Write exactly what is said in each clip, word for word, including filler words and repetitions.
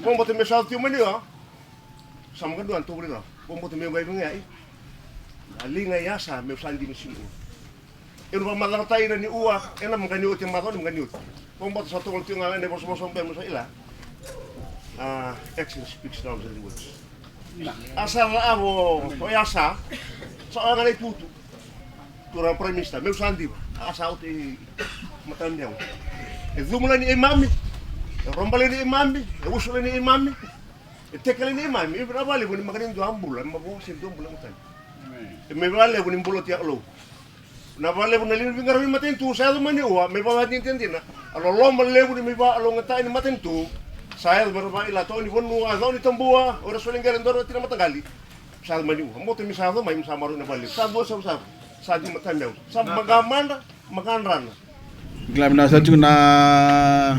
Vakabauta meu sa oti mai niua. Sa maka dua na tovoli rawa. Vakabauta meu qai vegei. Na liga i Asa meu sa dima sigi. Ena vakamacala tai na niua, ena maka ni oti, macawa ni maka ni oti. Vakabauta sa toka tiko ga ena vosavosa beka meu sa ila. A, action speaks louder than words. A sa la'avo o Asa. Sa oya ga na itutu. Turaga Prime Minister, meu sa diva. A sa oti i matanitu. E cumu lai ni imami. E roba lai ni imami. E usu lai ni imami. E teke lai ni imami. E vinaka vakalevu ni maka ni dua a bula, e mavoa se dua bula e matani. E me vakalevu ni bula oti a Kalou. Na vakalevu na liga ni veiqaravi matanitu sa yaco mai niua, me vakatinitini dina. A loloma levu ni me vakalougatataki ni matanitu. Sa yaco mai ra vakaila toka ni vanua, a toka ni tabua, o ira soli qele dua na tina mataqali. Sa yaco mai niua, moto me sa yaco mai, me sa maroi na vale. Sa dua sa sa, sa di matanitu. Sa maka madra, maka drana. Kila vinaka sa tiko na,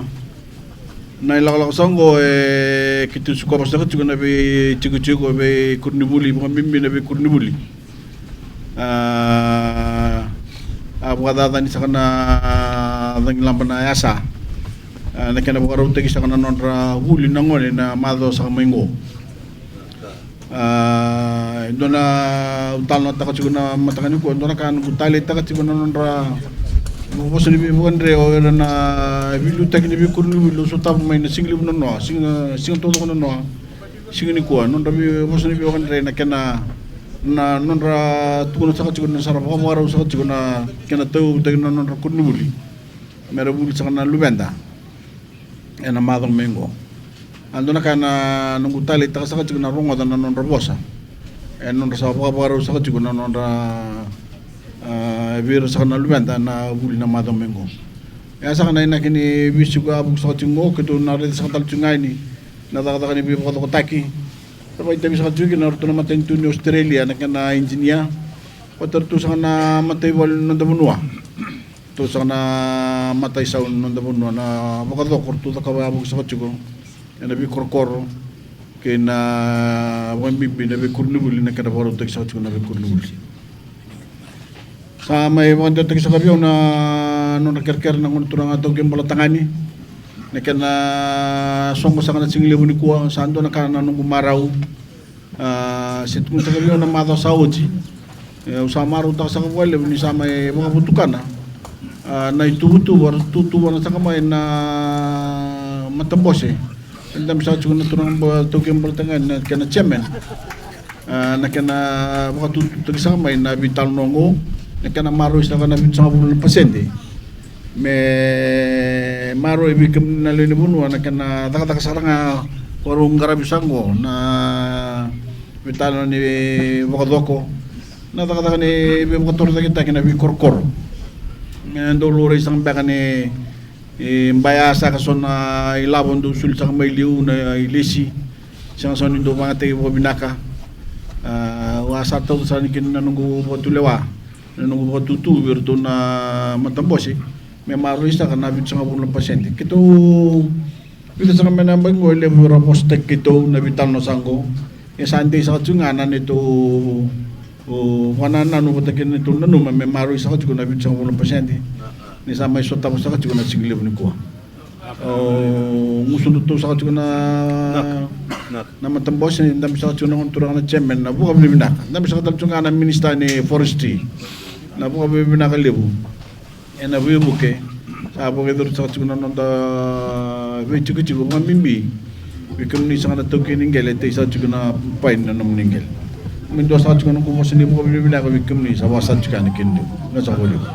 na ilakolako sa oqo e keitou sikova saka tiko na veitikotiko, veikoronivuli, vakabibi na veikoronivuli. A, a vakacacani saka na cagilaba na Asa. A, na kena vakarautaki saka na nodra vuli na gone na macawa saka mai oqo. A, e dua na au talanoataka tiko na mataka nikua, e dua na ka noqu taleitaka tiko na nodra vosa ni veivakadre o ira na veiliutaki ni veikoronivuli au sotava mai na siga levu nanoa, siga, siga taucoko nanoa. Siga nikua, nodra vei, vosa ni veivakadre na kena, na nodra tukuna saka tiko na sa ra vakavakarau saka tiko na kena tauyavutaki na nodra koronivuli. Me ra vuli saka na luveda ena macawa mai oqo. A dua na ka na noqu taleitaka saka tiko na rogoca na nodra vosa. E nodra sa vakavakarau saka tiko na nodra, a, vei ira saka na luveda na vuli na macawa mai oqo. E a saka na inaki ni veisiko a vuku saka tiko oqo, keitou na raica saka tale tiko ga yani na cakacaka ni veivakacokotaki. Sa vakaitavi saka tiko kina o ratou na matanitu ni Australia na kena idinia vata ratou saka na mataivalu ni noda vanua. Ratou saka na mataisau ni noda vanua na vakacoko ratou cakava yavaki saka tiko ena veikorokoro kei na vakabibi na veikoronivuli na kena vakarautaki saka tiko na veikoronivuli. Sa mai vakadewataki saka vei au na nodra kerekere na gone turaga Taukei Bolatagane. Na kena soqo saka na siga levu nikua sa dua na ka na noqu marau. A, se tukuna saka vei au na macawa sa oti. E, au sa marautaka saka vakalevu ni sa mai vakavotukana. A, na ituvatuva ra tutuvana saka mai na matabose. E dabe saka tiko na turaga Taukei Bolatagane na kena chairman. A, na kena vakatututaki saka mai na veitalanoa oqo, na kena maroroi saka na vitusagavulu na pasede. Me maroroi vei kemuni na lewe ni vanua na kena cakacaka sara ga vakarau qaravi saka oqo na veitalanoa ni vakacoko, na cakacaka ni veivakatorocaketaki na veikorokoro. Me dau laurai saka beka ni e, baya saka so na ilavo dau soli saka mai liu na ilesi. Sega so ni dau vagataki vakavinaka. A, au a sa tauca sara ni kina na noqu vakatulewa, na noqu vakatutu vei iratou na matabose. Me maroroi saka na vitusagavulu na pasede. Keitou vica saka mai na yabaki oqo e levu era vosataki keitou na veitalanoa saka oqo. E sa dei saka tiko ga na neitou vakanananu vata kei na neitou nanuma me maroroi saka tiko na vitusagavulu na pasede. Ni sa mai sotava saka tiko na siga levu nikua. O gusudratou saka tiko na, na matabose, dabe saka tiko na gone turaga na chairman na vakavinavinaka. Dabe saka tale tiko ga na minisita ni forestry na vakavinavinaka levu. Ena veivuke sa vakayacori saka tiko na noda veitikotiko vakabibi vei kemuni saka na taukei ni qele, tei saka tiko na pai na nomuni qele. Me dua saka tiko na noqu vosa ni vakavinavinaka vei kemuni sa vakasaka tiko yani kina. Na sa vakalevu.